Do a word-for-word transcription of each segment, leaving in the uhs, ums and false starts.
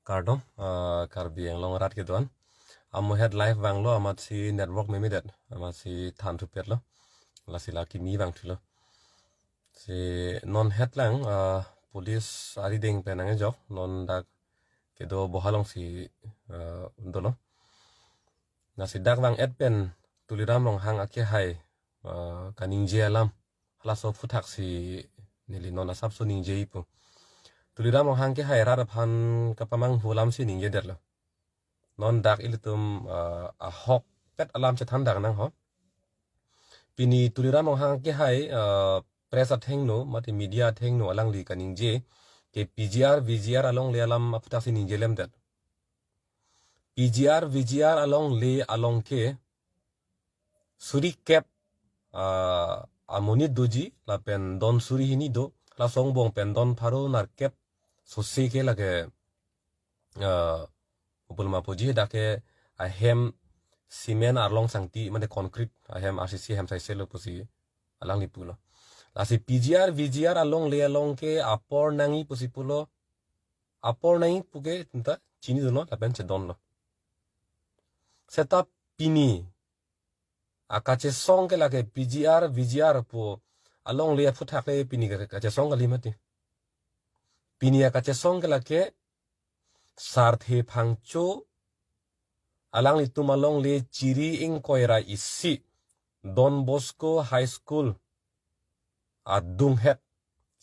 Kardom, ah, Karbi Anglong arat kedo-an. Amo het live vanglo, amatsi network memedet, amatsi than thupetlo. Lasi la kimi vangthulo. Si non het lang, ah, police arideng pen nangkejok, non dak kedo boha alongsi, ah, dolo. Lasi dak vang-et pen Tuliram Ronghang akehai, ah, kaningje alam, halaso aphuthaksi neli non asapso ningjepo. Tuliram Ronghang akehai rat aphan kapamanghu alamsi ningjedetlo. Non dak ilitum, ah, ahokpet alam chethan dak nang ho. Pini Tuliram Ronghang akehai, ah, press athengno, mate media athengno alangli kaningje ke P G R, V G R alongle alam aphuthaksi ningjelemdet. P G R, V G R alongle along ke suri kep, ah, amonit doji, lapen don suri hini do, laso angbong pen don pharo nerkep sose ke lake, ah, upulma puji dak ke ahem cement arlong sangti, mane concrete ahem R C C ahem saiselo pusi alangli pulo. Lasi P G R, V G R alongle along ke apor nangji pusi pulo, apor nangji pu ke ta chinidunlo, lapen chedonlo. Seta pini akachesong ke lake P G R, V G R pu alongle aphuthak le pini ka-, kachesong kali mati. Pini akachesong ke lake Sarthe Phangcho alanglitum alongle chiri ingkoi ra isi, Don Bosco High School adunghet,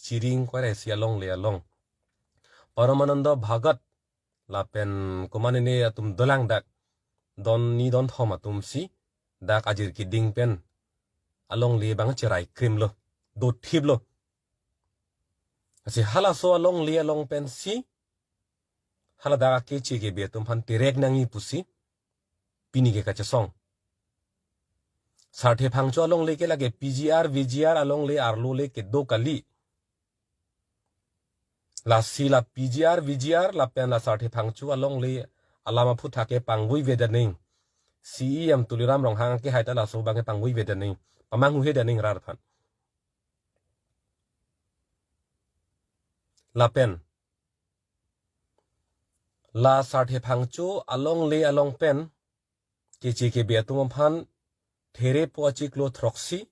chiri ingkoi ra isi alongle along. Paramananda Bhagat lapen komatne atum dolang dak, don ni don thom atumsi dak ajir keding pen alongle abang cherai krimlo, dothiplo. Lasi halaso alongle along pensi hala dak akeche kebe atum aphan terek nangji pusi pini ke kachesong. Sarthe Phangcho alongle ke lake P G R, V G R alongle arlo le kedo kali. Lasi la P G R, V G R lapen la Sarthe Phangcho alongle alam aphutha ke pangvui vedaning. C E M Tuliram Ronghang akehai ta laso abang ke pangvui vedaning, pamanghuhe daning rat aphan. Lapen la Sarthe Phangcho alongle along pen keche kebe atum aphan therepo achiklo throksi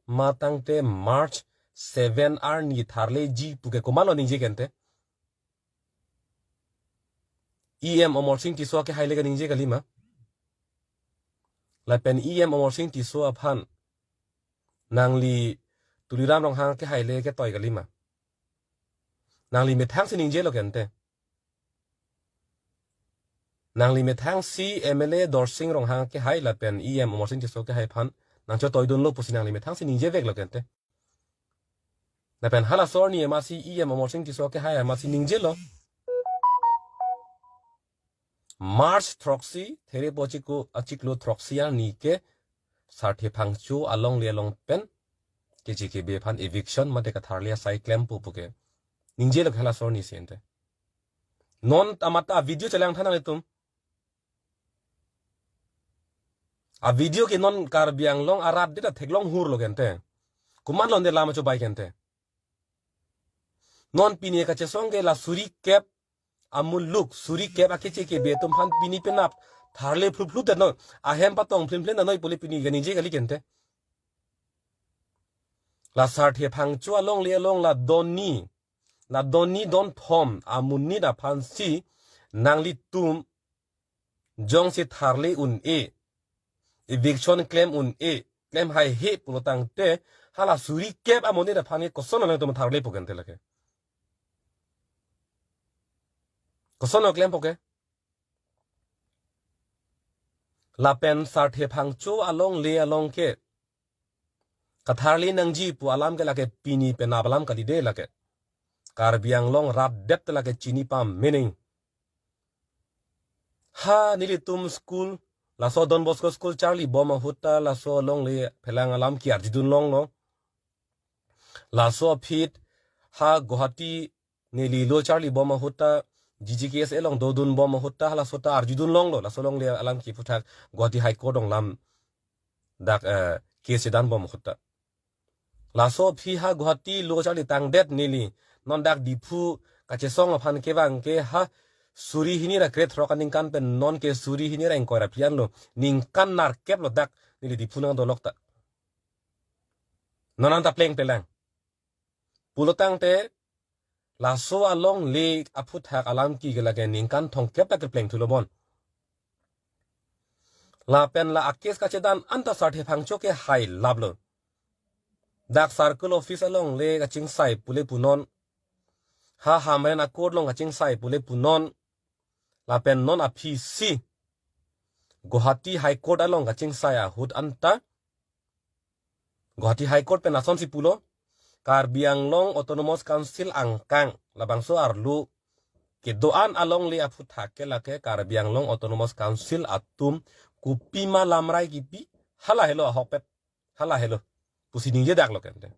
matangte March seven arni tharleji pu ke komatlo ningje ke ante? E M Amarsing Tisso akehai le kaningje kalima? Lapen E M Amarsing Tisso aphan nangli Tuliram Ronghang akehai le ketoi kalima? Nangli methangsi ningjelo ke ante? Nangli methangsi M L A Dorsing Ronghang akehai lapen E M Amarsing Tisso akehai aphan nangchotoidunlo pusi nangli methangsi ningjeveklo ke ante? Lapen halaso arni amatsi E M Amarsing Tisso akehai amatsi ningjelo. March throksi, therepo achiklo, achiklo throksi arni ke Sarthe Phangcho alongle along pen keche kebe aphan eviction mate katharli asai klempo pu ke ningjelo ke halaso arnisi ante? Non amat avideo chelang tha nanglitum. Avideo ke non Karbi Anglong arat det ta theklong hurlo ke ante. Komatlo ante lam achobai ke ante? Non pini kachesong ke la suri kep amuluk, suri kep akeche kebe atum aphan pini penap tharle phluphlu det non, ahem patong phlim phlim det non pule pini kaningje kali ke ante? La Sarthe Phangcho alongle along la don ni, la don ni don thom amonit aphansi nanglitum jongsi tharle un-e, eviction klem un-e, klem haihe pulo tangte, hala suri kep amonit aphan ke kosonlo nangtum tharlepo ke ante lake? Kosonlo klempo ke? Lapen Sarthe Phangcho alongle along ke katharli nangji pu alam ke lake pini penap alam kali de lake. Karbi Anglong rat det lake chini pamening. Ha nelitum school, laso Don Bosco school charlibom ahut ta laso alongle phelang alam ke-arjudun longlo. Laso aphi ha Guwahati neli lo charlibom ahut ta, G G K S A along dodunbom ahut ta, halaso ta arjudun longlo, laso alongle alam kephuthak Guwahati High Court along lam dak, eh, case chedanbom ahut ta. Laso aphi ha Guwahati lo charli tangdet neli, non dak Diphu kachesong aphan kevang ke ha suri hini ra krethrok aningkan pen non ke suri hini ra ingkoi ra phli anlo, ningkan nerkep lo dak neli Diphu nangdolok ta. Non anta plengple lang. Pulotangte laso alongle aphuthak alam ke lake ningkan thomkep ta kepleng thulo bon. Lapen la a-case kachedan anta Sarthe Phangcho ke hai laplo. Dak circle office alongle kachingsai pule punon. Ha Hamren a-court along kachingsai pule punon. Lapen non aphi si Guwahati High Court along kachingsai ahut anta Guwahati High Court pen lasonsi pulo, Karbi Anglong Autonomous Council angkang labangso arlo kedo-an alongle aphuthak ke lake Karbi Anglong Autonomous Council atum kopima lamrai kipi, hala helo ahokpet, hala helo pusi ningjedak lo kente.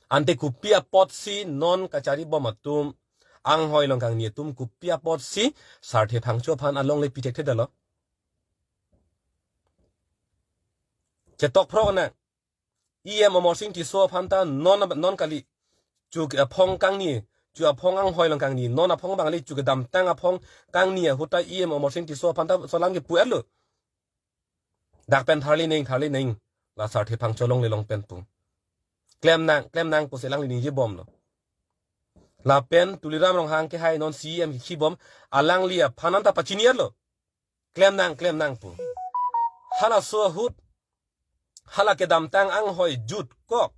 Ante kopi apotsi non kachari bom atum, anghoi along kangni atum kopi apotsi Sarthe Phangcho aphan alongle pi thekthedetlo? Chetok phrok nang. E M Amarsing Tisso aphan ta non, non kali. Chu aphong kangni, chu aphong anghoi along kangni, non aphong bang kali, chu kedamtang aphong kangni ahut ta E M Amarsing Tisso aphan ta laso alam ke pu-etlo. Dak pen tharli neng, tharli neng. La Sarthe Phangcho alongle along pen pu. Klem nang, klem nang pusi alangli ningje bomlo. Lapen Tuliram Ronghang ke hai non C E M kikhi bom, alangli aphan anta pachini-etlo. Klem nang, klem nang pu. Halaso ahut, hala kedamtang anghoi jutkok.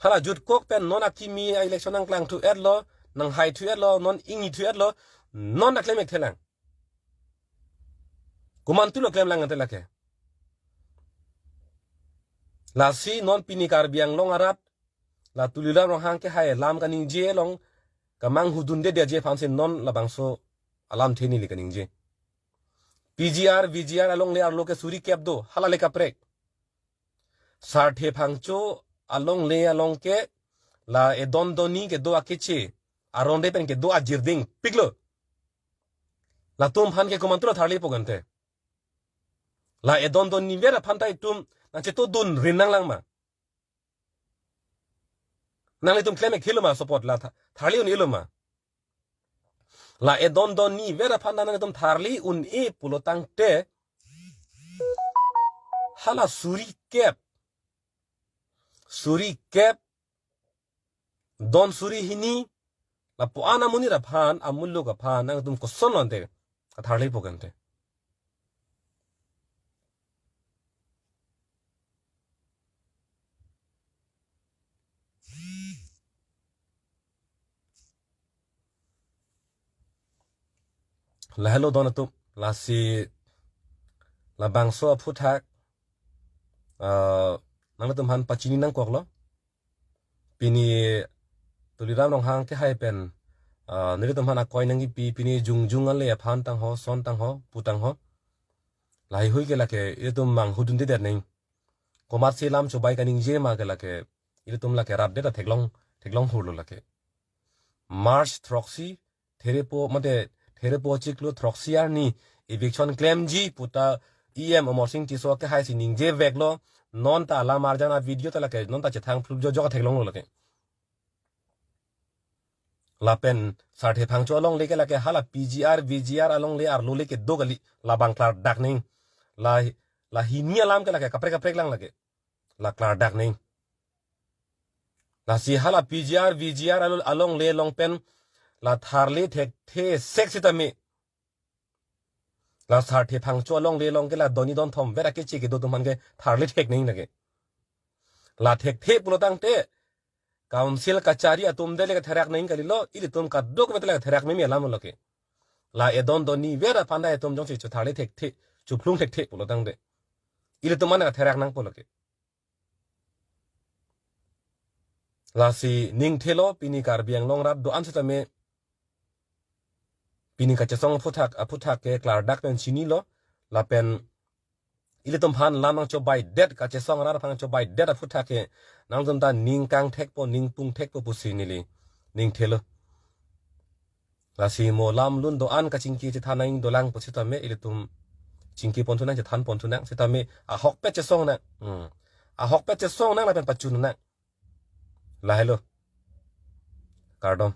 Hala jutkok pen non akimi election nangklang thu-etlo, nanghai thu-etlo, non ingni thu-etlo, non ta klem-ik thelang. Komantulo klem lang ante lake? Lasi non pini Karbi Anglong arat, la Tuliram Ronghang ke hai alam kaningje along kamanghu dundedeji aphansi non labangso alamthe neli kaningje. P G R, V G R alongle arlo ke suri kep do, hala le kaprek. Sarthe Phangcho alongle along ke la edon donni kedo akeche, aronde pen kedo ajir dingpiklo. Latum aphan ke komantulo tharlipo kente? La edon donni ver aphan ta itum nangchetodun rin nanglang ma? Nanglitum klem-ik thelo ma support, la tha-, tharli un-elo ma? La edon donni ver aphan ta nanglitum tharli un-e pulotangte, hala suri kep, suri kep, don suri hini, lapu-an amonit aphan, amuluk aphan nangtum kosonlo ante katharlipo kente? Lahelo don atum, lasi labangso aphuthak, ah, nangtum aphan pachini nangkoklo. Pini Tuliram Ronghang ke hai pen, ah, nelitum aphan akoi nangkipi, pini jongjong ale aphan tangho, son tangho, pu tangho. Lahai hui ke lake ilitum manghu dundedet neng. Komatsi lam chobai kaningje ma ke lake, ilitum lake rat det ta theklong, theklong hurlo lake. March throksi, therepo, mate, therepo chiklo throksi arni eviction klemji puta E M Amarsing Tisso ke haisi ningje veklo, non ta alam arjan a-video ta lake, non ta chethang phlup jo jo theklonglo lake. Lapen Sarthe Phangcho alongle ke lake hala P G R, V G R alongle arlo le kedo kali, labang klardak neng. La, la hini alam ke lake kaprek kaprek lang lake. La klardak neng. Lasi hala P G R, V G R alo-, alongle along pen la tharli thekthe sek sitame, la Sarthe Phangcho alongle along ke la donni don thom ver akeche kedo atum aphan ke tharli thek neng lake. La thekthe pulotangte, council kachari atum de le katherak neng kalilo, ilitum kadokave le katherak meme alam lo ke. La edon donni ver aphan ta itum jongsi chotharli thekthe, chophlung thekthe pulotangte, ilitum aphan katherak nangpo lake. Lasi ningthelo pini Karbi Anglong rat do-an sitame, pini kachesong aphuthak, aphuthak ke klardak pen chinilo, lapen ilitum aphan lam nangchobaidet, kachesong arat aphan nangchobaidet aphuthak ke nangtum ta ning kangthekpo, ning pungthekpo pusi neli ningthelo. Lasi mo lam lun do-an kachingki chethan nang dolang pusitame ilitum chingki pon thunang, chethan pon thunang sitame ahokpet chesong nang. Hmm. Ahokpet chesong nang lapen pachun nang. Lahelo. Kardom.